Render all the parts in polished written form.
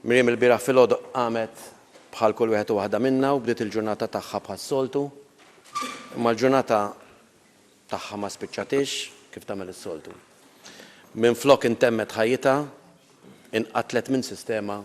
Miriam ilbieraħ filgħodu qamet bħal kull wieħed u waħda minna u bdiet il-ġurnata tagħha bħas-soltu. Imma l-ġurnata tagħha ma spiċċatix kif tagħmel is-soltu. Minflok intemmet ħajjitha, inqatlet minn sistema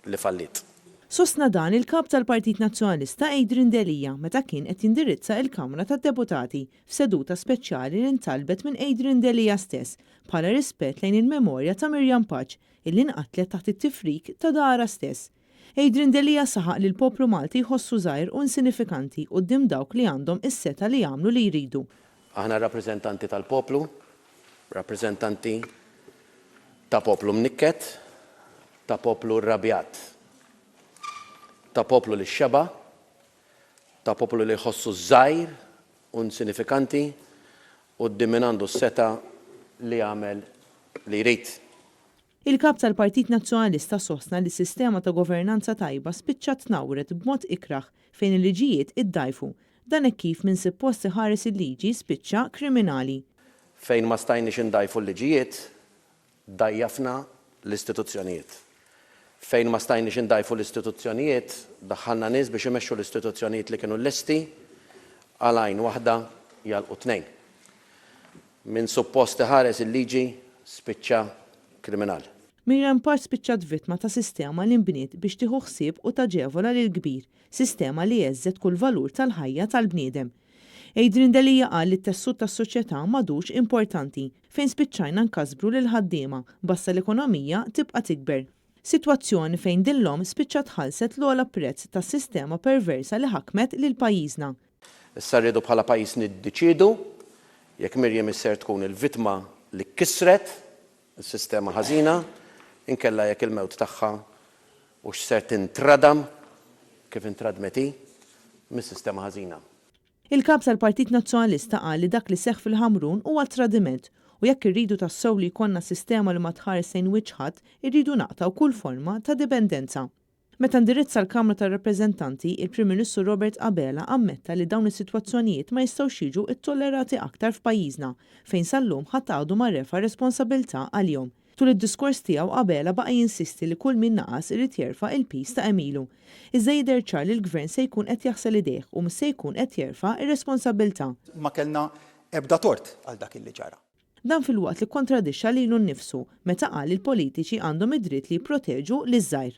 li falliet. Sostna dan il-Kap tal-Partit Nazzjonalista Adrian Delia meta kien qed jindirizza il-Kamra tad-Deputati f'seduta speċjali li ntalbet minn Adrian Delia stess bħala rispett lejn il-memorja ta' Miriam Pace illi nqatlet taħt it-tifrik ta' darha stess. Adrian Delia saħaq li l-poplu Malti jħossu żgħir u insinifikanti quddiem dawk li għandhom is-setgħa li jagħmlu li jridu. Aħna r-rappreżentanti tal-poplu, rappreżentanti ta' poplu mnikket, ta' poplu rrabjat, ta' poplu li xeba', ta' poplu li jħossu żgħir u insinifikanti quddiem min għandu s-setgħa li jagħmel li jrid. Il-Kap tal-Partit Nazzjonalista sostna li s-sistema ta' governanza tajba spiċċat tnawret b'mod ikrah fejn il-liġijiet iddgħajfu. Dan hekk kif min sippost iħares il-liġi spiċċa kriminali. Fejn ma stajniex indgħajfu l-liġijiet, Dgħajjafna l-istituzzjonijiet. Fejn ma stajniex indgħajfu l-istituzzjonijiet, daħħalna nies biex imexxu l-istituzzjonijiet li kienu lesti għal għajn waħda jagħlqu tnejn. Min suppost iħares il-liġi spiċċa kriminal. Miriam Pace spiċċat vittma ta' sistema li nbniet biex tieħu ħsieb u taġevola lill-kbir, sistema li għeżżet kull valur tal-ħajja tal-bniedem. Adrian Delia qal li t-tessut tas-soċjetà m'għadux importanti, fejn spiċċajna nkassbru lill-ħaddiema, basta l-ekonomija tibqa' tikber. Sitwazzjoni fejn din l-omm spiċċat ħallset l-ogħla prezz tas-sistema perversa li ħakmet lil pajjiżna. Issa rridu bħala pajjiż niddeċiedu jekk Miriam hix ser tkun il-vittma li kissret is-sistema ħażina, inkella jekk il-mewt tagħha hux ser tintradam kif intradmet hi mis-sistema ħażina. Il-Kap tal-Partit Nazzjonalista qal li dak li seħħ fil-Ħamrun huwa tradiment u jekk irridu tassew li jkollna sistema li ma tħares lejn wiċċ ħadd irridu naqtgħu kull forma ta' dipendenza. Meta indirizza l-Kamra tar-Rappreżentanti, il-Prim Ministru Robert Abela ammetta li dawn is-sitwazzjonijiet ma jistgħux jiġu ttollerati aktar f'pajjiżna, fejn sal-lum ħadd għadu ma refa' responsabilità għalihom. Tul id-diskors tiegħu Abela baqa' jinsisti li kull min naqas irid jerfa' il-piż ta' għemilu. Iżda jidher ċar li l-Gvern se jkun qed jaħsel idejh u mhux se jkun qed jerfa' r-responsabbiltà. Ma kellna ebda tort għal dak illi ġara. Dan filwaqt li kkontradixxa lilu nnifsu meta qal li l-politiċi għandhom id-dritt li jipproteġu liż-żgħir.